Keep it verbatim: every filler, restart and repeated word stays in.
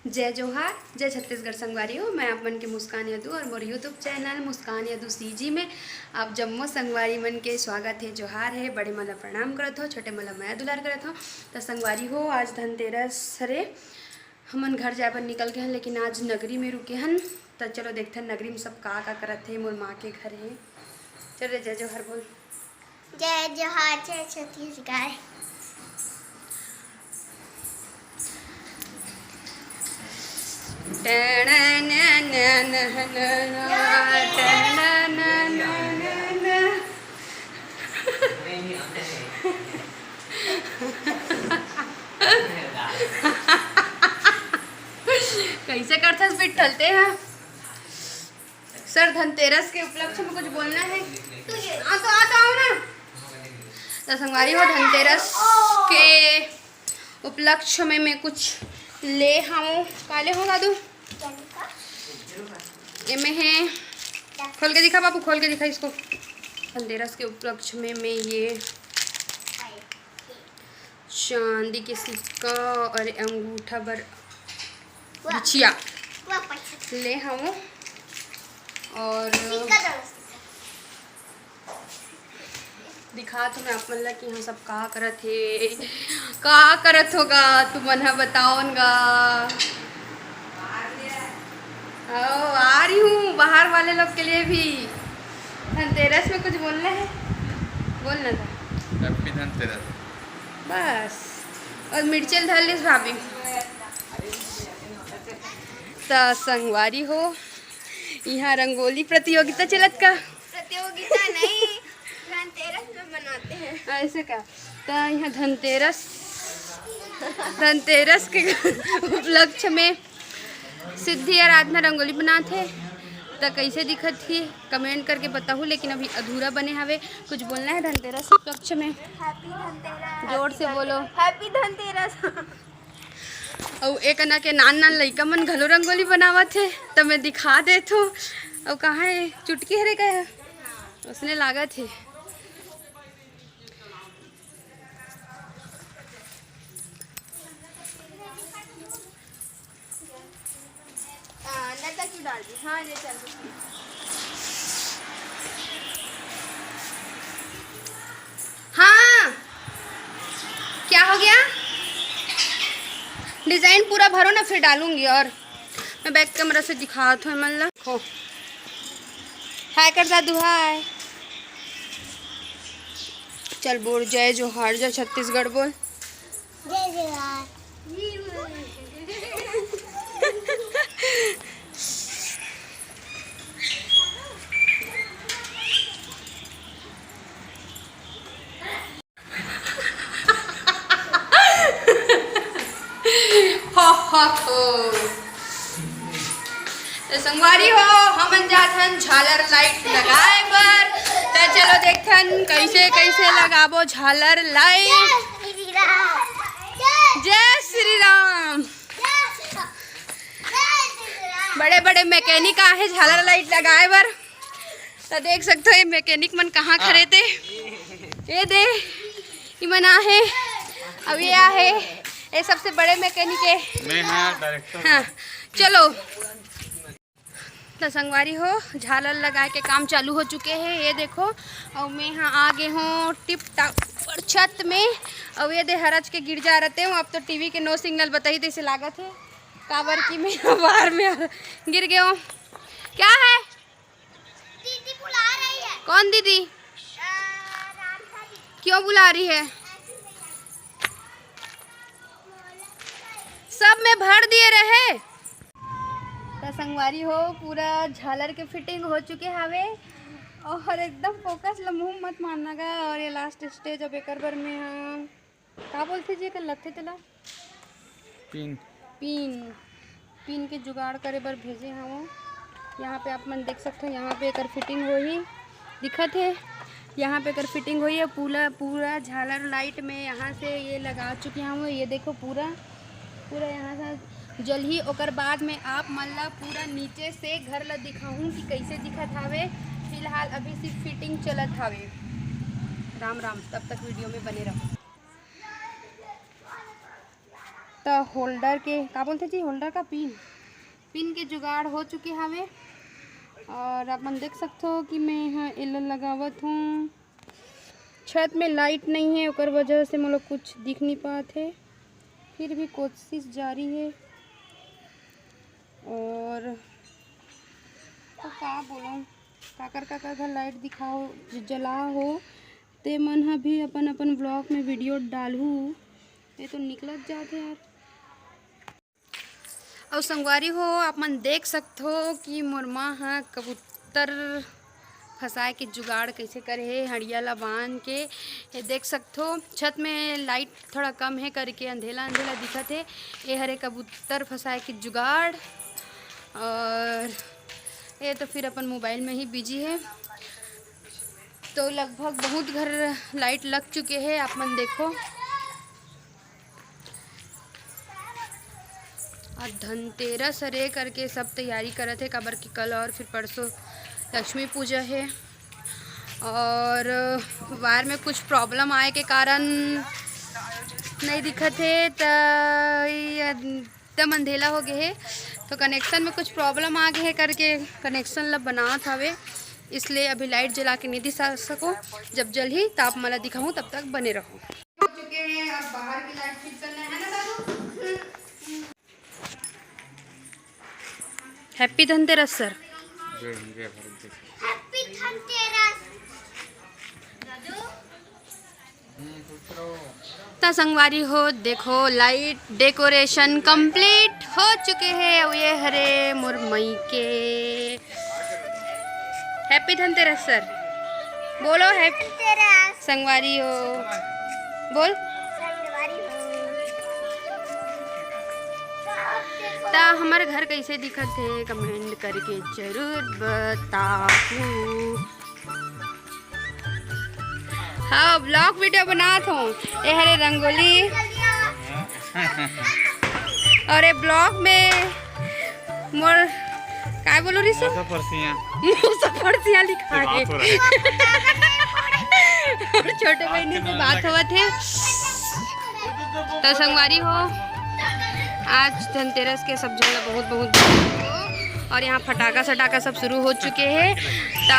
जय जोहार, जय छत्तीसगढ़ संगवारी हो। मैं आप मन के मुस्कान यदु और मोर YouTube चैनल मुस्कान यदु सीजी में आप जम्मो संगवारी मन के स्वागत हे, जोहार हे। बड़े मन ला प्रणाम करत हो, छोटे मन ला मया दुलार करत हो। त संगवारी हो, आज धनतेरस हरे, हमन घर जाए बर निकल गए हन, लेकिन आज नगरी में रुके हन। त चलो देखथन नगरी में सब का का करत हे। मोर माँ के घर हे। चल रे, जय जोहार बोल। जय जोहार, जय छत्तीसगढ़। कैसे करथस बिट्ठल ते हा? सर, धनतेरस के उपलक्ष्य में कुछ बोलना है? आ तो, आ तो आओ ना। तो संगवारी हो, धनतेरस के उपलक्ष्य में मैं कुछ ले हूँ। का ले हूँ दादू? एमे है, खोल के दिखा बाबू, खोल के दिखा इसको। धनतेरस के उपलक्ष्य में मैं ये चांदी के सिक्का और अंगूठा बर बिछिया ले हवं। और दिखात हूँ मैं आप मन ला कि यहाँ सब का करत हे, का करत होगा, तुमन ह बताओन गा। ओ, आ रही हूँ बाहर वाले लोग के लिए भी। धनतेरस में कुछ बोलना है? बोलना था। Happy धनतेरस। बस, और मिर्चेल धर लिस भाभी। त संगवारी हो, यहाँ रंगोली प्रतियोगिता चलत का? प्रतियोगिता नहीं, धनतेरस में बनाते हैं। ऐसे का? त यहाँ धनतेरस, धनतेरस के उपलक्ष्य में सिद्धि आराधना रंगोली बनात हे। त कैसे दिखत ही, comment करके बताहू, लेकिन अभी अधूरा बने हवे। कुछ बोलना है धनतेरस उपलक्ष्य में? Happy धनतेरस। जोर से बोलो। Happy धनतेरस। अउ एक अना के नान नान लइका मन घलो रंगोली बनावत हे, त मैं दिखा देत हूँ। अउ कहाँ हे? चुटकी हरे का हे? उसने लागत हे। आ, नता क्यों डाल दी? हाँ, ये चल रही। हाँ, क्या हो गया? डिजाइन पूरा भरो ना, फिर डालूंगी। और मैं back camera से दिखात हूँ मन ला। हो, हाय कर दादू, हाय। चल बोल, जय जोहार, जय छत्तीसगढ़ बोल। जय जोहार। हो, हो, हो। त संगवारी हो, हमन जात हन झालर light लगाए बर। त चलो देखथन कैसे, कैसे लगाबो झालर light। जय श्री राम। जय श्री राम। बड़े बड़े mechanic आहे झालर light लगाए बर। त देख सकथो ये mechanic मन कहाँ खड़े हे। ये दे, इमन आहे, अब ये आहे, ये सबसे बड़े mechanic हे। मैं हाँ director। हाँ, चलो। त संगवारी हो, झालर लगाए के काम चालू हो चुके हे। ये देखो, अउ मैं हाँ आ गे हूँ tip top पर छत में। अउ ये दे हरच के गिर जा रहते हूँ। अब तो टीवी के no signal बताही तइसे लागत हे, काबर कि मैं बाहर में गिर गए हूँ। क्या है? दीदी बुला रही है। कौन दीदी? अ, राधिका दीदी। क्यों बुला रही है? सब में भर दिए रहे। त संगवारी हो, पूरा झालर के fitting हो चुके हावे और एकदम focus ल मुंह मत मारना गा। और ये last stage अब एकर बर में हाँ का बोलथे जी, एकर लगथे तेला? पिन। पिन, पिन के जुगाड़ करे बर भेजे हवं। यहाँ पे आप मन देख सकते हो, यहाँ पे एकर fitting होही, दिखत हे, यहाँ पे एकर fitting होही। पूरा, पूरा झालर light में यहाँ से ये लगा चुके हवं। ये देखो पूरा, पूरा यहाँ से जलही। ओकर बाद में आप मन ला पूरा नीचे से घर ला दिखाहूँ कि कैसे दिखत हावे। फिलहाल अभी सिर्फ fitting चलत हावे। राम राम, तब तक video में बने रहो। त होल्डर के, का बोलथे जी, होल्डर का पिन, पिन के जुगाड़ हो चुके हवे। और आप मन देख सकथो कि मैं ह एला लगावत हूँ। छत में लाइट नहीं है, ओकर वजह से मोला कुछ दिख नहीं पात है, फिर भी कोशिश जारी है। और तो का बोलूँ, काकर काकर घर लाइट दिखा हो, ज-, जला हो, ते मन ह भी अपन अपन ब्लॉग में वीडियो डालहू। ये तो निकलत जाथे यार। अउ संगवारी हो, आप मन देख सकथो कि मोर माँ ह कबूतर फंसाए के जुगाड़ कइसे करे हे, हड़िया ला बांध के। ये देख सकथो, छत में लाइट थोड़ा कम है करके अंधेला अंधेला दिखत हे। ये हरे कबूतर फंसाए के जुगाड़। और ये तो फिर अपन मोबाइल में ही बिजी है। तो लगभग बहुत घर लाइट लग चुके हैं, आप मन देखो। और धनतेरस हरे करके सब तैयारी करत हे, काबर कि कल और फिर परसों लक्ष्मी पूजा है। और वायर में कुछ प्रॉब्लम आए के कारण नहीं दिखत हे, त ये एकदम अंधेला हो गए हे। तो कनेक्शन में कुछ प्रॉब्लम आ गए हे करके कनेक्शन ला बनात हवे, इसलिए अभी लाइट जला के नहीं दिखा सको। जब जलही त आप मन ला दिखाऊँ, तब तक बने रहो। हो चुके हैं, अब बाहर की लाइट फिट करना है ना दादू? Happy Dhanteras sir. जय हिंद, जय भारत, जय श्री हैप्पी धनतेरस। त संगवारी हो, देखो, लाइट डेकोरेशन कंप्लीट हो चुके हैं। अउ ये हरे मोर मई के हैप्पी धनतेरस सर। बोलो हैप्पी धनतेरस। संगवारी हो, बोल। त हमर घर कैसे दिखत हे, कमेंट करके जरूर बताहू। हाँ, ब्लॉग वीडियो बनात हूँ। ये हरे रंगोली और ये ब्लॉग में मोर, काय बोलूँ रिसु? मौसा परसिया। मौसा परसिया लिखा से है। बात हो रहा है। और छोटे बहनी से बात होवत है। तो संगवारी हो, आज धनतेरस के सब झन ला बहुत बहुत बधाई हो। और यहाँ फटाका सटाका सब शुरू हो चुके हैं। त